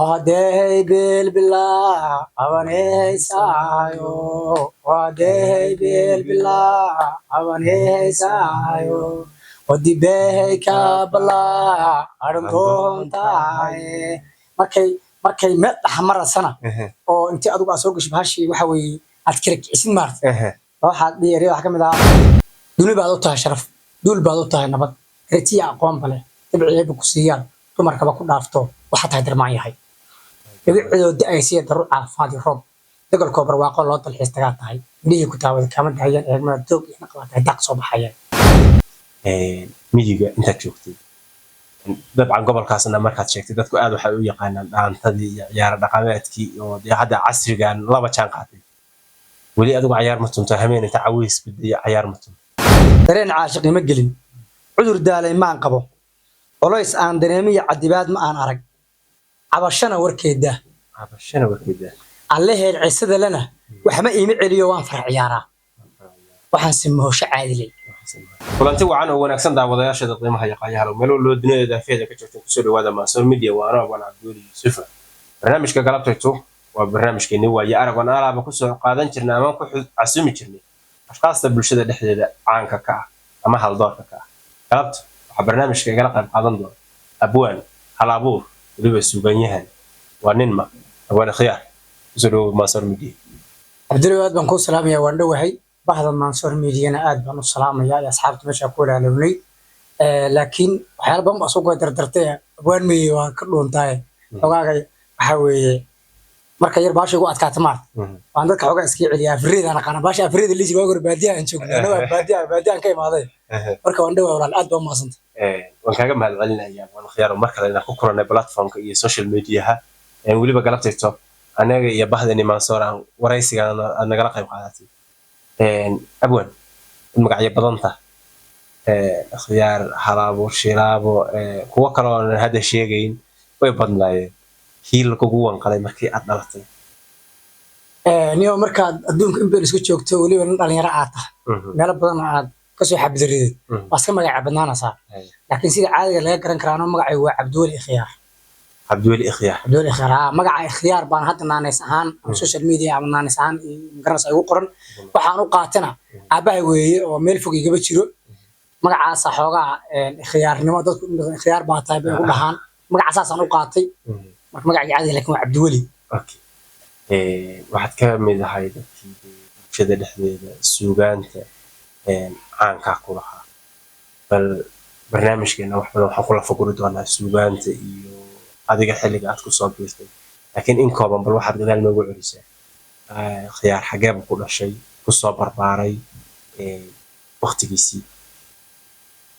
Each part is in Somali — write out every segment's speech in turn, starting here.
Wadeey bilbilaa qabanhaysaayo, wadeey bilbilaa qabanhaysaayo, wadibeey kabalaa qaran doontaaye. Markay meel dhex marasana oo intii adigu aad soo gasho bahashii, waxa weeye aad kala kicisid maarta. Waxaad dhihi erey waxaa ka mid ahaa: duni baad u tahay sharaf, duul baad u tahay nabad, kartiya aqoon bale, dabci eebba ku siiyaan, dumarkaba ku dhaafto, waxaa tahay darmaan yahay dhabicidoo da'aysiya, daruur caafimaad iyo roob, dagalkoo barwaaqo loo dalxiis tagaa tahay, indhihii ku taawada kaama dahayaan, eegmada doog iyo naqbaa tahay, daaq soo baxayaan. Miyiga intaad joogtay, dabcan gobolkaasna markaad sheegtay dadku aad waxay u yaqaanaan dhaantadii iyo ciyaaro dhaqameedkii oo dee hadda casrigan laba jaan qaatay. Weli adigu cayaar ma tunto? Hameen inta caweys badiyo cayaar ma tunto? Dareen caashiqnimo gelin, cudur daalay maan qabo, culays aan dareemiyo cadibaad ma aan arag, cabashana warkeeda. Cabashana warkeeda. Allaheed cisada lena waxma iima celiyo, waan fara ciyaaraa, waxaan simohosho caadilay. Kulanti wacan oo wanaagsan, daawadayaasheeda qiimaha iyo qaayaha, meel walbo dunida daafeeda ka joogteen, kusoo dhawaada Maansoor Media. Waa anoo Abwaan Cabdiweli Yuusufa. Barnaamijka galabtaytu waa barnaamijkeeni waaye arag oon alaaba kusoo qaadan jirnay ama ku casumi jirnay ashkaasta bulshada dhexdeeda caanka ka ah ama haldoorka ka ah. Galabta waxaa barnaamijka igala qayb qaadan doona abwaan, hal abuur, weliba suugaanyahan. Waa nin ma Abwaan Khiyaar. Kusoo dhawow Maansoor Media. Cabdullah, aad baan kuu salaamaya, waan dhowahay. Bahda Maansoor Mediana aad baan u salaamaya iyo asxaabta meesha ku walaalownay. Laakiin waxyaala badan baa soo goy dardartay. Abwaan meye, waan ka dhuuntaaye xogaaga. Waxaa weeye marka yar baasha igu adkaata maarta, waan dadka xoogaa iskaga celiya. Afriyada aqaana, baasha afriyada liisi. Waagi hore baadiyaha aan joogno, annaga baadiyahan ka imaaday. Marka waan dhowaa walaal, aad baa umahadsantay. Waan kaaga mahad celinayaa, Abwaan Khiyaar, mar kale inaan ku kulannay platformka iyo social mediaha, weliba galabtayto anaga iyo bahdani Maansoor aan waraysigan aad nagala qayb qaadatay. Abwan, magacyo badanta, Khiyaar, Halaabo, Shilaabo, kuwo kale oo aan hadda sheegayn way badnaayeen. Kii lagugu wanqalay markii aad dhalatay? Niyo, markaad adduunka in badan isku joogto, weliba nin dhalinyaro aad tahay, meelo badan aad kasoo xabdirideed, waa iska magaca badnaanaysaa. Laakiin sida caadiga laga garan karaa, anoo magacaygu waa Cabdiweli Ikhyaar. Cabdiweli Ikhyaar. Cabdiweli Ikhyaar, haa. Magaca Ikhyaar baan hadda naanays ahaan ama social media ama naanays ahaan magaranaysa igu qoran. Waxaan u qaatana aabbahay weeye oo meel fog igaba jiro. Magacaasa xoogaa ikhyaarnimo, dadku in badan ikhyaar baa tahay bay igu dhahaan. Magacasaasaan u qaatay. Marka magacii caadiga laakiin waa Cabdiweli. Okay, waxaad ka mid ahay dadkii bulshada dhexdeeda suugaanta caankaa ku lahaa. Bal barnaamijkeena wax badan waxaan kula faguri doonaa suugaanta iyo adiga xilliga aad kusoo biirtay, laakiin in kooban bal waxaad gadaal noogu celisaa. Khiyaar xageeba ku dhashay, kusoo barbaaray, waqtigiisii?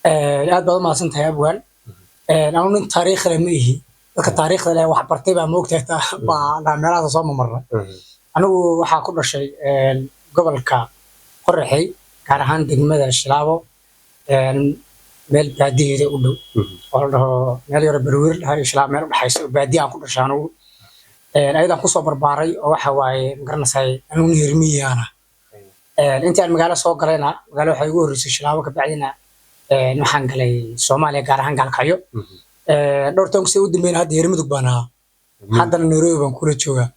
Aad baad u mahadsan tahay, abwaan. Anu nin taariikh leh ma ihi. Dadka taariikhda leh wax bartay baa moogtahay, baa meelahaas soo mamarna. Anigu waxaa ku dhashay gobolka Qoraxey, gaar ahaan degmada Shilaabo, meel baadiyeeda u dhow oo la dhaho meel yaro Berwiir dhahay iyo Shilaabo meel u dhexaysa oo baadiye aan ku dhashay anigu. Ayadaan kusoo barbaaray oo waxa waaye magaranaysaa anigu nin reer miyi ah. Intii aan magaalo soo galayna, magaalo waxaa igu horreysay Shilaabo, kabacdina waxaan galay Soomaaliya, gaar ahaan Gaalkacyo. Dhowr toban sano u dambeeyna hadda reer Mudug baan ahaa, haddana Nairobi baan kula joogaa.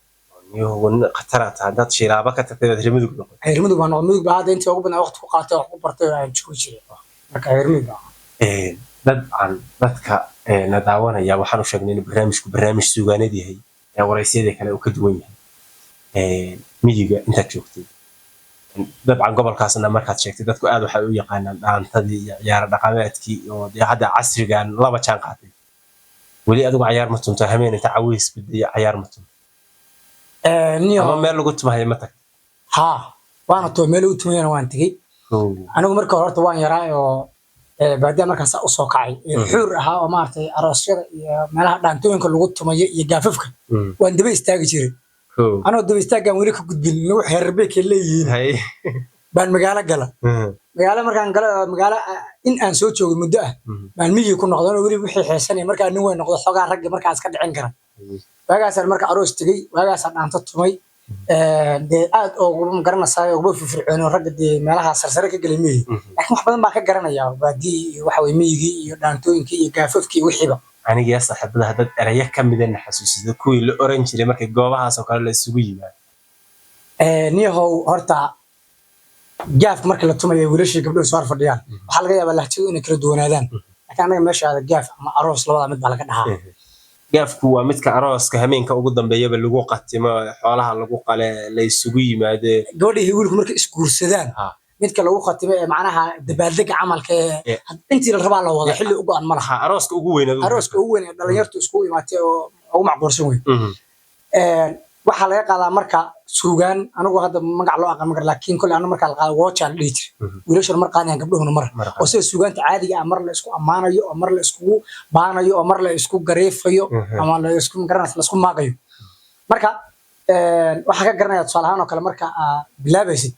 Khatara tahay haddaad Shilaabo ka tagtay baad reer Mudug noqotay. Reer Mudug baan noqday. Mudug baa hadda intii ugu badnaa waqti ku qaatay, wax ku bartay oo aan joogi jiray. Marka reer Mudug baan ahaa. Dabcan dadka na daawanaya waxaan u sheegnay in barnaamijku barnaamij suugaaneed yahay ee waraysyada kale uu ka duwan yahay. Miyiga intaad joogtay, dabcan gobolkaasna markaad sheegtay dadku aad waxay u yaqaanaan dhaantadii iyo ciyaaro dhaqameedkii oo dee hadda casrigan laba jaan qaatay. Weli adigu cayaar ma tunto? Hameen inta caweys badiyo cayaar ma tunto? Niyo, ama meel lagu tumahayo ma tagto? Haa, waana tuwa, meel ugu tumayana waan tegey. Anigu marka hore horta waan yaraa oo baadiyaha markaan saa usoo kacay xuur ahaa oo maaragtay aroosyada iyo meelaha dhaantooyinka lagu tumayo iyo gaafafka waan daba istaagi jiray. Anoo daba istaaggaan weli ka gudbin nagu xeerbay kay leeyihiin baan magaalo gala. Magaalo markaan galo, magaalo in aan soo joogay muddo ah baan miyii ku noqday, anoo weli wixii xeesanaya. Markaa nin weyn noqdo, xoogaa ragga markaa iska dhicin kara, waagaasaan marka aroos tegey, waagaasaan dhaanto tumay. Dee aad ooguma garanaysaa, ooguma firfircooni ragga dee meelaha sarsare ka gelay miyi, laakiin wax badan baan ka garanayaa baadiyii iyo waxa weye miyigii iyo dhaantooyinkii iyo gaafafkii iyo wixiiba. Aniga saaxiibada haddaad erayo ka midana xasuusida, kuwii la oran jiray markii goobahaas oo kale la isugu yimaado. Niyahow, horta gaaf marka la tumayo, wiilashii gabdhuhu soo hor fadhiyaan, waxaa laga yaabaa lahjadu inay kala duwanaadaan, laakiin anaga meeshaada gaaf ama aroos labada mid baa laga dhahaa. Gaafku waa midka arooska hameenka ugu dambeeyaba lagu qatimo, xoolaha lagu qale, la isugu yimaado. Gabadha iyo wiilku markay isguursadaan, midka lagu khatimo ee macnaha dabaaldega camalka ee intii la rabaa la wada, xilli u go'an ma laha. Ha, arooska ugu weyn adigu. Arooska ugu weyn ee dhalinyartu iskugu imaatay oo ugu macquulsan wey. Waxaa laga qaadaa marka suugaan. Anigu hadda magac loo aqaan magar, laakiin kole anu markaa la qaado woojaa la dhihi jiray. Wiilashuna mar qaadayaan, gabdhuhuna mar, Mar oo sida suugaanta caadiga ah mar la isku ammaanayo oo mar la iskugu baanayo oo mar la isku gareefayo ama la isku magaranaysa la isku maagayo. Marka waxaa ka garanaya tusaale ahaan oo kale marka aad bilaabaysid,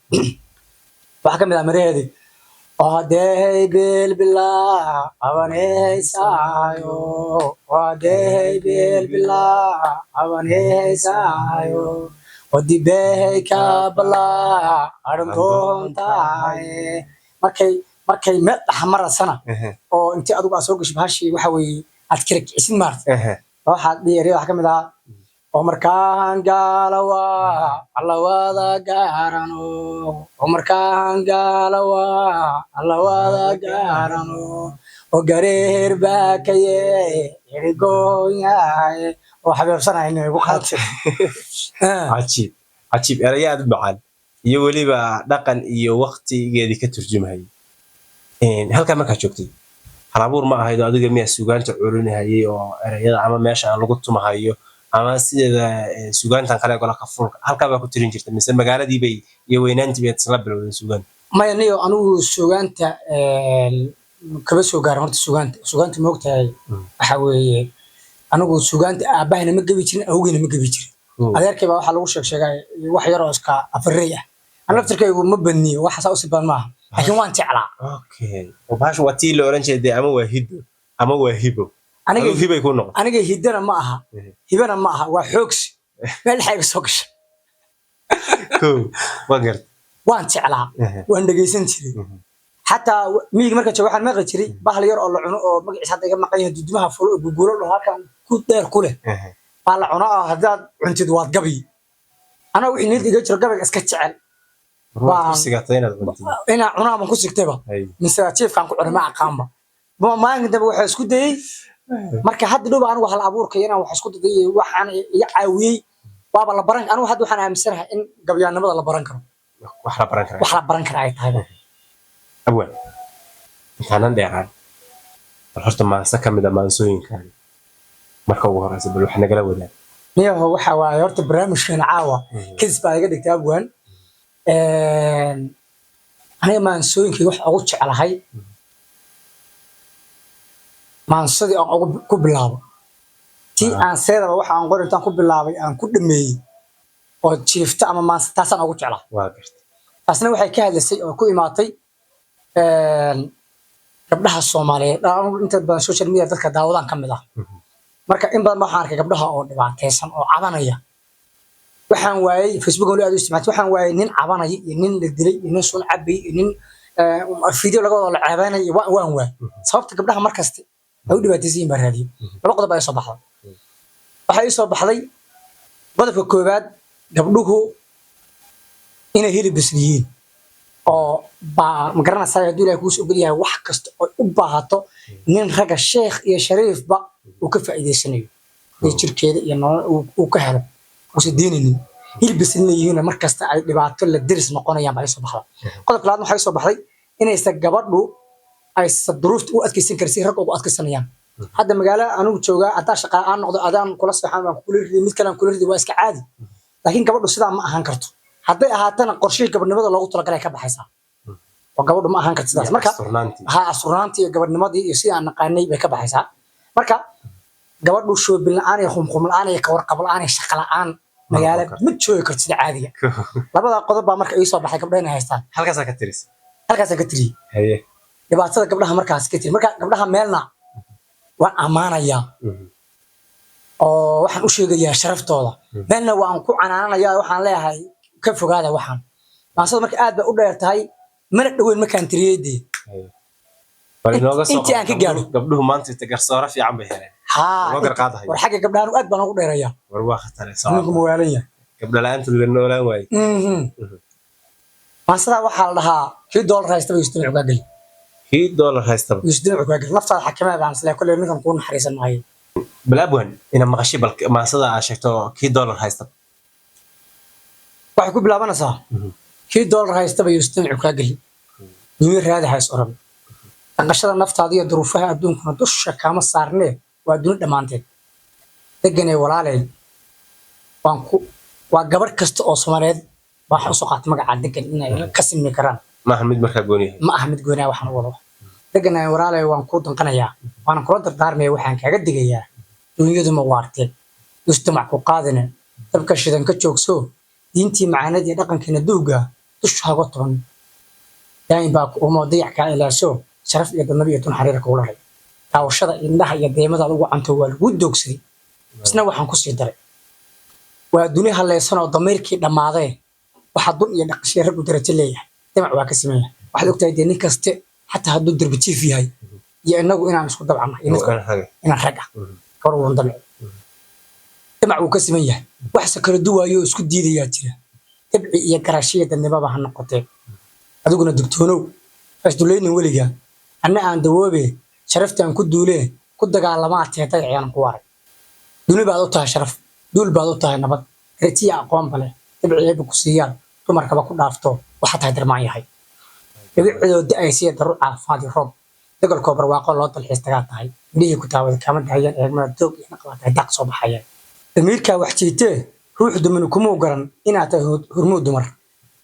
waxaa ka mid ah miraheedii oo hadeey bilbilaa qabanhaysaayo, hadeey bilbilaa qabanhaysaayo, wadibehey kabalaa arintoontaaye. Markay meel dhaxmarasana oo intii adigu aad soo gasho bahashii, waxa weeye aad kala kicisid maarta. Waxaad dhihi ereyada waxaa ka mid ahaa oo markaan gaalawa allawada gaarano, oo markaan gaalawa allawada gaarano, oo gareer baakaye erigoonyahay oo xabeebsanaya inay igu qaatay. Cajiib, cajiib! Erayo aad u macaan iyo weliba dhaqan iyo waqtigeedii ka turjumayay. Halkaa markaad joogtay, halabuur ma ahayd oo adiga miyaa suugaanta curinahayay oo ereyada ama meesha aan lagu tumahayo ama sideeda suugaantan kale gola ka fulka halkaa baa ku tirin jirta, mise magaaladii bay iyo weynaantii bay isla bilowdeen suugaanta? Maya niyo, anigu suugaanta kama soo gaarin horta. Suugaanta moogtahay waxa weeye, anigu suugaanta aabahana ma gebi jirin, awogeyna ma gebi jirin. Adeerkay baa waxaa lagu sheeg sheegay wax yaroo iska afarey ah. An laftirkaygu ma badniyo, waxa saa usii badan maaha, laakiin waan jeclaa. Okay, oo bahasha waa tii la oran jiray dee, ama waa hiddo ama waa hibo. Aniga Adigu hibay ku noqon. Aniga hiddana ma aha, hibana ma aha, waa xoogsi meel dhexa iga soo gasha. Kow, waa garta. Waan jeclaa, waan dhegeysan jiray. Xataa miyiga marka joogo waxaan maqli jiray bahal yar oo la cuno oo magaciisa hadda iga maqan yahay, dudumaha fulo oo guguulo dhaho, halkan ku dheer ku leh baa la cuno oo haddaad cuntid waad gabi. Anaa wixii niyad iga jiro gabayga iska jecel. Waad ku sigatay inaad cuntid. Inaan cunaa baan ku sigtayba. Mise jiifkaan ku cunay ma aqaanba. Maalinka dambe waxaa isku dayey marka hadda dhow anigu hal abuurka inaan wax isku dayay, waxaan iga caawiyey waaba la baran. Anigu hadda waxaan aaminsanahay in gabyaanimada la baran karo. Wax la baran karaa. Wax la baran kara ay tahay. Awal intaanan dheeraan, bal horta maanse ka mid a maansooyinkan marka ugu horeysa bal wax nagala wadaag. Niyaho, waxa waaye horta barnaamijkan caawa kadis baa iga dhigtay abwan. Aniga maansooyinkayga wax ugu jeclahay maansadii aan ugu ku bilaabo tii aan seedaba waxa aan qor intaan ku bilaabay aan ku dhameeyey oo jiifta ama maansa, taasaan ugu jeclaa. Waa garta. Taasna waxay ka hadlaysay oo ku imaatay gabdhaha Soomaaliyeed. Anigu inta badan social media dadka daawadaan ka mid ah. Marka in badan waxaan arkay gabdhaha oo dhibaataysan oo cabanaya. Waxaan waayey Facebook oo aad u isticmaalay, waxaan waayey nin cabanaya iyo nin la dilay iyo nin sun cabay iyo nin video laga wada la ceebeynaya. Waan waayey sababta gabdhaha markasta ay u dhibaataysan yihiin baan raadiyey. Laba qodob ayaa soo baxday. Waxaa ii soo baxday qodobka koowaad, gabdhuhu inay hilib bisil yihiin oo baa ma garanaysaa hadduu Ilaahay kuusoo ogol yahay wax kasta oo u baahato nin ragga, sheekh iyo shariifba, uu ka faa'iidaysanayo iyo jirkeeda iyo nolol uu ka helo uusan deenaynin. Hilib bisil inay yihiin mar kasta ay dhibaato la deris noqonayaan baa ii soo baxda. Qodobka labaad waxaa ii soo baxday inaysan gabadhu aysan duruufta u adkeysan karin si ragga ugu adkeysanayaan. Hadda magaalo anigu joogaa, haddaa shaqa aan noqdo, adaan kula seexan, waan kula ridi, mid kale aan kula ridi, waa iska caadi. Laakiin gabadhu sidaa ma ahaan karto. Hadday ahaatana qorshihii gabadhnimada loogu talagalay ka baxaysaa oo gabadhu ma ahaan karto sidaas. Marka asturnaantii. Ha, asturnaantii iyo gabadhnimadii iyo sidii aan naqaanay bay ka baxaysaa. Marka gabadhu shoobin la'aan iyo khumkhum la'aan iyo kawarqab la'aan iyo shaqa la'aan magaalo noqon karto. Ma joogi karto sida caadiga. Labada qodob baa marka ii soo baxay gabdhaha inay haystaan. Halkaasaa ka tiris? Halkaasaan ka tiriyey. Dhibaatada gabdhaha markaas ka tiri. Marka gabdhaha meelna waan ammaanayaa oo waxaan u sheegayaa sharaftooda, meelna waan ku canaananayaa, waxaan leeyahay ka fogaada waxaan. Maansada marka aad bay u dheer tahay, mana dhoweyn markaan tiriyey dee. Haye, bal inooga soo Intii aan ka qabo. gaadho. Gabdhuhu maanta inta garsoore fiican bay heleen. Haa. Loo garqaadahayo. War xagga gabdhahan aad baan ugu dheerayaa. War waa khatar. Ninku mawaalan yahay. Gabdha la-aantood la noolaan waaye. Maansadaa waxaa la dhahaa kii doolar haystaba yuusuf dinacu kaa geli. Kii doolar haystaba. Yuusuf dinacu kaa geli. Naftaada xakamee baan isleeyahay, kolley ninkan kuu naxariisan maayo. Bal abwan ina maqashay, bal maansada aa sheegto, kii doolar haystaba. Waxay ku bilaabanaysaa: kii doolar haystaba yuusuf dinacu kaa geli, dunyo raadi hays oran, dhaqashada naftaada iyo duruufaha adduunkuna dusha kaama saarnee, waa duni dhammaanteed. Deganee walaaley, waan ku waa gabarh kasta oo Soomaaliyeed baa waxaan usoo qaatay magacaa Degan inay ka sinmi karaan. Maaha mid markaa gooni yahay. Ma aha mid goonaa waxaan u wado. Deganay walaaley, waan kuu danqanayaa, waanan kula dardaarmaya, waxaan kaaga digayaa dunyadu ma waartee, mujtamac ku qaadine, dabka shidan ka joogso, diintii macaanad iyo dhaqankiina duuga dusha haga toban daayin baa ku umo, dayac kaa ilaasho, sharaf iyo dadnimo iyo tun xariira kugu laray, daawashada indhaha iyo deemadaad ugu canto waa lagu doogsaday. Isna waxaan kusii daray: waa duni hallaysan oo damiirkii dhammaadee, waxaa dun iyo dhaqashiya raggu darajo leeyahay, damac waa ka sameeya. Waxaad ogtahay dee nin kaste xataa hadduu derbi jiif yahay iyo inagu inaan isku dabcana iyo midka inaan rag ah gabar wuun damci, damac wuu ka siman yahay, waxse kala duwaayo oo isku diidayaa jira, dabci iyo garashiya dadnimaba ha noqotee. Adiguna digtoonow, hasdulaynin weligaa, anna aan dawoobe, sharaftaan ku duulee, ku dagaalamaa tee, dayacyanan ku waray. Duni baad u tahay sharaf, duul baad u tahay nabad, retiya aqoonba leh, dabci eebba ku siiyaan, dumarkaba ku dhaafto, waxaa tahay darmaan yahay dhabicidoo da'aysiya, daru caafimaad iyo roob, dagalkoo barwaaqo loo dalxiis tagaa tahay, indhihii ku taawada kaama dahayaan, eegmada doog iyo naqlaa tahay, daaq soo baxayaan. Damiirkaa wax jiitee, ruux dumani kumuu garan inaad tahay hormuud dumar.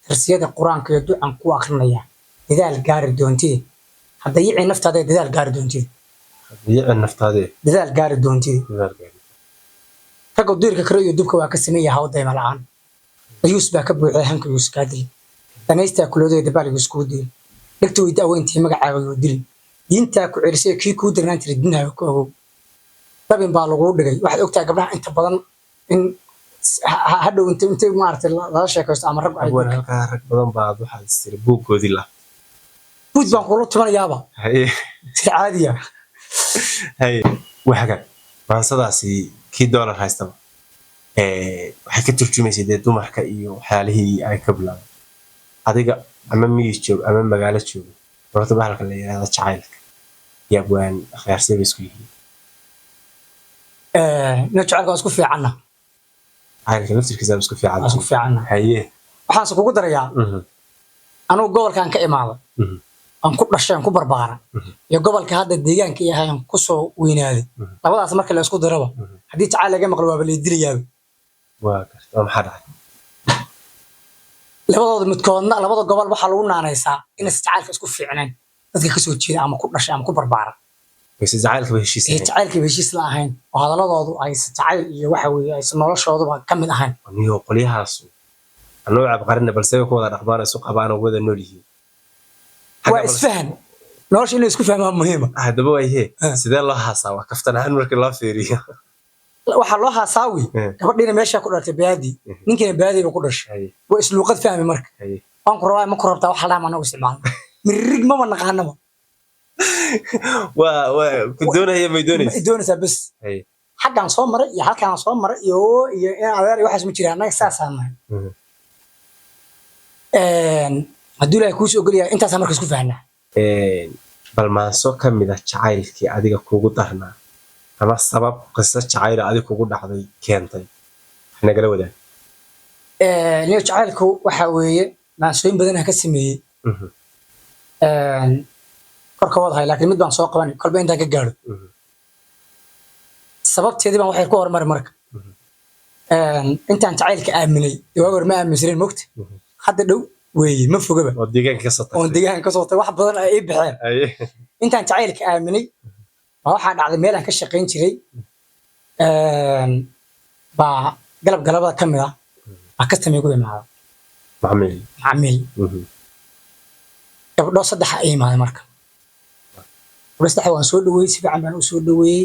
Darsiyada Qur-aanka iyo ducan ku akrinaya, dadaal gaari doontide, hadayicii naftaada, dadaal gaari doontide. Dayacin naftaadee. Dadaal gaari doontide. Ragga diirka kare iyo dubka waa ka sameeya, haw dayma la'aan, dayuus baa ka buuxday hanka, yuus kaa dilin, danaystaa kuloodaya, dabaal yuus kuu dilin, dhegta weyda aweyntii magacaaga yoo dilin, diintaa ku celisay, kii kuu dirnaan jiray dinaaga ku ogow, dabin baa laguu dhigay. Waxaad ogtahay gabdhaha inta badan in hadhow intay maaragtay lala sheekaysto ama raggu ay Abwan, halkaa rag badan baad waxaad istiri buuggoodii la buud baan kula tumanayaaba. Haye. Si caadiya. Haye, waa hagaag. Maansadaasi kii doolar haystaba waxay ka turjumaysay dee dumarka iyo waxyaalihii ay ka bilaabeen. Adiga ama miyi joog ama magaalo joogo, horta bahalka la yidhahda jacaylka iyo abwaan khiyaarsee bay isku yihiin? Ina jacaylka waa isku fiicanna. Jacaylka laftirkiisa isku fiican. Waa isku fiicanna. Haye. Waxaanse kugu darayaa, anugu gobolkan ka imaaday aan ku dhashay, aan ku barbaaray, iyo gobolka hadda deegaanka yahay aan kusoo weynaaday, labadaas marka la isku daraba, haddii jacayl laga maqlo waaba la dilayaaba. Waa garta, oo maxaa dhacay? Labadooda midkoodna, labada gobol waxaa lagu naanaysaa inaysan jacaylka isku fiicnayn dadka kasoo jeeda ama ku dhashay ama ku barbaara. Mise jacaylka ba heshiis ee ahayn? Jacaylkiiba heshiis la ahayn oo hadaladoodu aysan jacayl iyo waxa weeye aysan noloshooduba ka mid ahayn. Niyo qolyahaasu anoo cabqarina, balse way ku wada dhaqmaan, isu qabaan oo wada nool yihiin. Waa isfahan, nolosha in la isku fahmaa muhiima. Haddaba waayhe, sidee loo haasaa? Waa kaftan ahaan markii loo fiiriyo. Waxaa loo haasaawi, gabadhiina meeshaa ku dhalatay baadi, ninkiina baadiba ku dhashay, waa isluuqad fahmi marka. Waan ku rabaa, ma ku rabtaa, waxa dhaama anagu isticmaalna mirig maba naqaanaba. Waa ku doonaya, may ma doonaysa. I doonaysaa bes. Xaggaan soo maray iyo halkaan soo maray iyo in adeer iyo waxaas ma jiraan, annaga saasaan nahay. Hadduu Ilaahay kuusoo ogol yahay, intaasaa marka isku fahnaa. Bal maanso ka mid ah jacaylkii adiga kugu darnaa ama sabab qiso jacayla adiga kugu dhacday keentay wax nagala wadaag. Niyo jacaylku waxa weeye maansooyin badan aan ka sameeyey. Korka wadahay, laakiin mid baan soo qabanay kolba intaan ka gaadho. Sababteedii baan waxay ku horumari marka. Intaan jacaylka aaminay dee, waagi hore ma aaminsanin mogta, hadda dhow weeye, ma fogaba. Oo deegaanka ka soo oon tagtay. Deegaanka kasoo tagay, wax badan ay ii baxeen. Intaan jacaylka aaminay baa waxaa dhacday meel aan ka shaqayn jiray baa galab galabada ka mid ah baa customer igu imaada. Macmiil. Macmiil. Gabdho saddex ay imaaday marka. Gabdho saddex waan soo dhaweeyey, si fiican baan u soo dhaweeyey.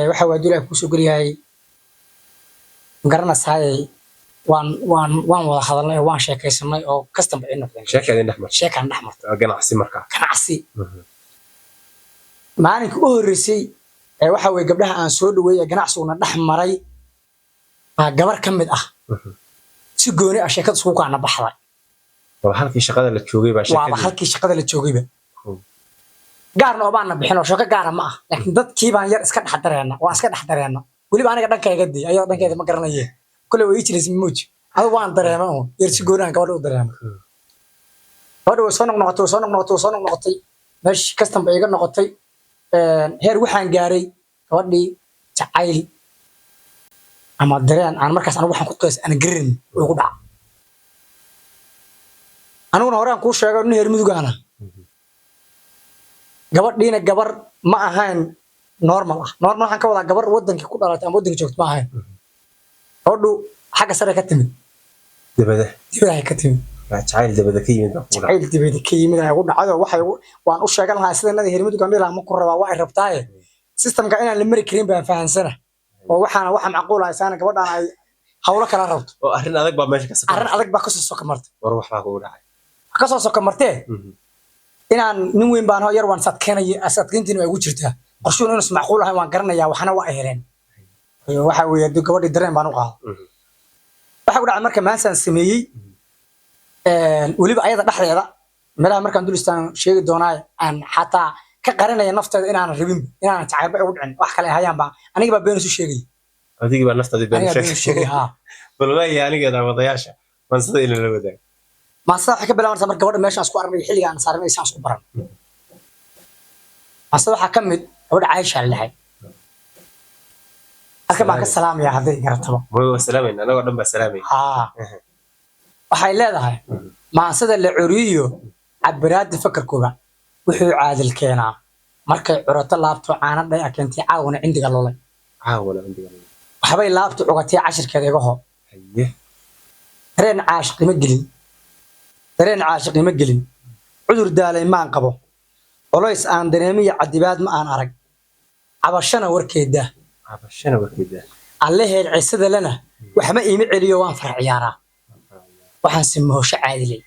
Waxa waa dul kuusoo gelyahay magaranaysaay, waan wada hadalnay oo waan sheekaysanay oo customer ay noqdeen. Sheeka idin dhex martay. Sheekaan dhex martay. Waa ganacsi markaa. Ganacsi. Maalinka u horreysay Waxa weeye gabdhaha aan soo dhaweeyey, ganacsiguna dhex maray, baa gabar ka mid ah si gooni ah sheekada iskugu kaana baxday. Waa halkii shaqada la joogay baa Waaba sheekadii. halkii shaqada la joogayba. Gaarna oobaana bixin oo sheeko gaara ma ah, laakiin dadkii baan yar iska dhex dareena, waan iska dhex dareena. Weliba aniga dhankayga dee, ayadoo dhankeeda ma garanaye. Kule way ii jiraysa muuji, adigu waan dareema uun yar, si gooni aan gabadha u dareema. Gabadha way soo noqnoqotay, way soo noqnoqotay, way soo noqnoqotay, meeshii custom bay iga noqotay. Heer waxaan gaaray gabadhii jacayl ama dareen aan markaas anigu waxaan ku qiyaas aan garin igu dhaca. Aniguna horaan kuu sheego nin heer Mudugaana, gabadhiina gabar ma ahayn normal ah. Normal waxaan ka wadaa gabar wadankii ku dhalatay ama wadankii joogto ma ahayn. Gabadhu xagga sare ka timid. Dabada. Dibadahay ka timid. Waa jacayl dabada ka yimid baa kugu dhacay. Jacayl dibada ka yimid ayaa ugu dhacay oo waxay waan u sheegan lahaa sida nada heer Mudug aan dhihi lahaa, ma ku rabaa, waa ay rabtaaye. Systemka inaan la mari karin baan fahansana oo waxaana waxa macquul ah isaana gabadhaan ay hawlo kala rabto. Oo arrin adag baa meesha ka Arrin safar. adag baa kasoo soka martay. War waxbaa kugu dhacay. Kasoo soka martee inaan nin weyn baan hoo yar waan sadkeenaya, sadkeyntiina waa igu jirtaa. Qorshuhun inuusan macquul ahayn waan garanayaa, waxna waa ay heleen. Waxa weeye dee gabadhii dareen baan u qaaday. Waxa ku dhacay marka maansaan sameeyey, weliba ayada dhexdeeda meelaha markaan dul istaan sheegi doonaa, aan xataa ka qarinaya nafteeda inaanan rabin, inaanan jacaylba igu dhicin, wax kale ay hayaan baa aniga baa been isu sheegay. Adigii baa naftaadii been Anigaa been isu sheegay, haa. Bal waaya, aniga daawadayaasha maansada ina la wadaag. Maansada waxay ka bilaabanaysaa marka gabadha meeshaan isku aragnay, xilliga aan saarnay isaan isku baran. Maansada waxaa ka mid gabadha Caaisha la dhahay. Halkan baan ka salaamaya hadday garataba. Way, waa salaamayna, anagoo dhan baa salaamay. Haa, waxay leedahay maansada la curiyo cabiraadda fakarkooda wuxuu caadil keenaa markay curato laabto caano dhay a keentay, caawana cindiga lolay. Caawana cindiga. Waxbay laabtu cugatay, cashirkeeda iga hoo. Dareen caashiqima gelin, dareen caashiqima gelin, cudur daalay maan qabo, culays aan dareemiyo cadibaad ma aan arag, cabashana warkeeda. Cabashana warkeeda. Allaheed cisada lena waxma iima celiyo, waan fara ciyaaraa, waxaan simahosho caadilay.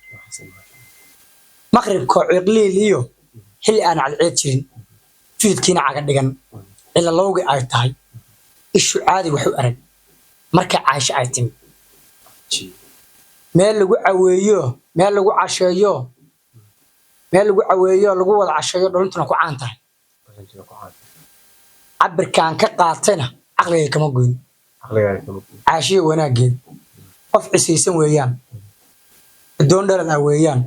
Maqribkoo ciqliil iyo xilli aan cadceed jirin, fiidkiina caga dhigan, cilalowgi ay tahay, ishu caadi wax u arag marka Caasho ay timid, meel lagu caweeyo, meel lagu casheeyo, meel lagu caweeyo, lagu wada casheeyo, dhalintuna ku caan tahay. Cabirkaan ka qaatayna caqligay kama goyn. Caqligaaga kama goyn. Caashiya wanaaggeed qof cisaysan weeyaan, adoon dhalad ah weeyaan,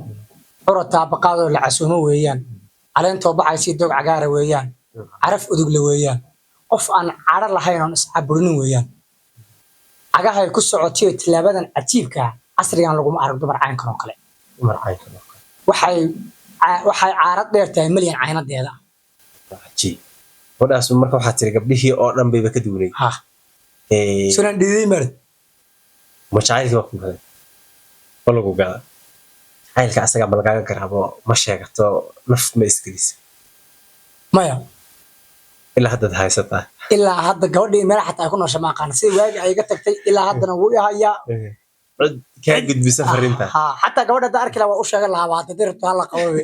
curad taabaqaadoo la casuumo weeyaan, caleentoo baxaysii doog cagaara weeyaan, caraf udugle weeyaan, qof aan cadho lahayn oon iscaburinin weeyaan. Cagahay ku socotiyo tilaabadan cajiibka ah, casrigan laguma arag dumar caynkan oo kale. Dumar caynkan oo kale. Waxay caarad dheer tahay milyan caynadeeda. Cajiib. Gabadhaas marka waxaa tiri gabdhihii oo dhan bayba ka duwanay. Ha. Sunan dhiiday marid. Ma jacaylkii waa ku gaday? Ma lagu gada? Jacaylka asaga ma lagaaga garaabo? Ma sheegato? Naf ma isgelisa? Maya. Ilaa haddaad haysataa? Ilaa hadda gabadhii meelaha xataa ay ku noosha ma aqaana. Sida waagi ay iga tagtay ilaa haddana wuu i hayaa. Cid kaa gudbisa fariinta? Ha, xataa gabadha hadda arki lahaa waa u sheegan lahaa, waa hadda dirabto hala qababe.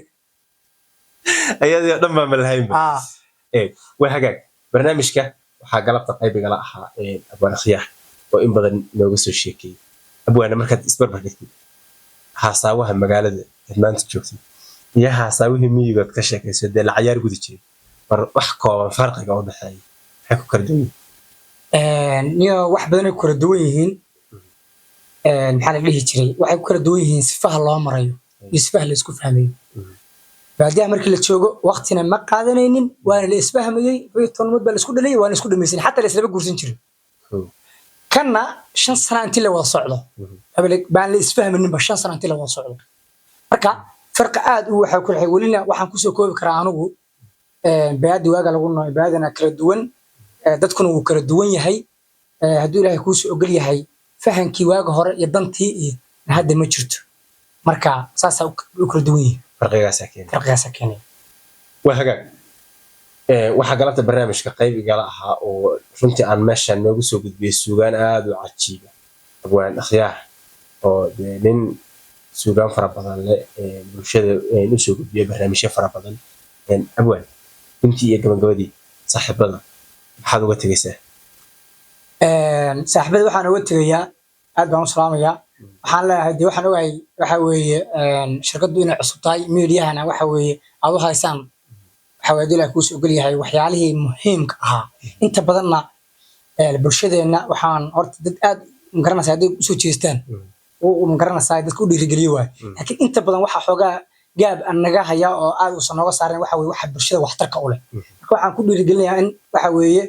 Ayadii oo dhan baa malahaynba. Ha. Waa hagaag. Barnaamijka waxaa galabta qaybigala ahaa Abwaan Akhyaar oo in badan nooga soo sheekeeyey. Abwaana, markaad isbarbar dhigtid haasaawaha magaalada aad maanta joogtid iyo haasaawihii miyigood ka sheekayso dee la cayaar gudi jiray, bar wax kooban farqiga u dhexeeya, maxay ku kala duwan yihiin? Niyo, wax badan ay ku kala duwan yihiin. Maxaa la dhihi jiray, waxay ku kala duwan yihiin sifaha loo marayo iyo sifaha la isku fahmayo. Baadiyaha markii la joogo waqtina ma qaadanaynin, waana la isfahmayey, 12 mid baa la isku dhalayay, waana la isku dhamaysanay, xataa la islama guursan jirin. Kanna 5 sana intii la wada socdo baan la isfahmayninba, 5 sana intii la wada socdo. Marka farqi aad u waxa ku welina waxaan kusoo koobi karaa anigu baadi waaga lagu nool baadina kala duwan, dadkuna wuu kala duwan yahay. Hadduu Ilaahay kuusoo ogol yahay, fahankii waaga hore iyo dantii iyo hadda ma jirto. Marka saasaa u kala duwan yihiin. Farqigaasaa keenay. Farqigaasaa keenay. Waa hagaag. Waxaa galabta barnaamijka qayb igala ahaa oo runtii aan meesha noogu soo gudbiyey suugaan aada u cajiiba, Abwaan Akhyaar, oo dee nin suugaan fara badan leh, bulshada usoo gudbiya barnaamijyo fara badan. Abwaan, runtii iyo gabagabadii saaxiibada Maxaad uga tegaysaa? Saaxiibada waxaan uga tegayaa, aad baan u salaamayaa. Waxaan leeyahay, dee waxaan ogahay waxa weeye shirkaddu inay cusub tahay, miidiyahana waxa weeye aad u haysaan, waxa weeye Ilaah kuusoo ogol yahay waxyaalihii muhiimka ahaa. Inta badanna bulshadeenna waxaan horta dad aad magaranaysaa hadday usoo jeestaan uu magaranaysaa dadka u dhiirigeliyo waaye, laakiin inta badan waxaa xoogaa gaab aan naga hayaa oo aad uusan nooga saarin waxa weeye waxa bulshada waxtarka u leh. Marka waxaan ku dhiirigelinayaa in waxa weeye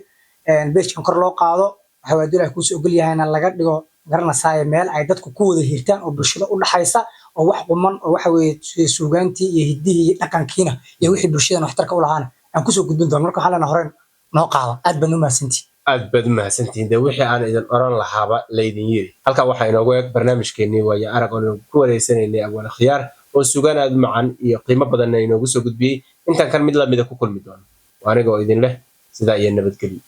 page-kan kor loo qaado, waxa weeye Ilaah kuusoo ogol yahayna laga dhigo magaranaysaa meel ay dadku ku wada hiirtaan oo bulshada u dhaxaysa oo wax quman oo waxa weeye suugaantii iyo hiddihii iyo dhaqankiina iyo wixii bulshadana waxtarka u lahaana aan kusoo gudbin doono. Marka waxaan leenahay horeen noo qaada, aad baan u mahadsantihi. Aad baad u mahadsantihiin. Dee wixii aan idin oran lahaaba laydin yiri. Halkan waxaa inoogu eg barnaamijkeennii Waayo Arag oo ku wareysanaynay Abwaan Khiyaar oo sugaan aad u macan iyo qiimo badanna inoogu soo gudbiyey. Intaan kan mid lamida ku kulmi doono, waa aniga oo idin leh sidaa iyo nabadgelyo.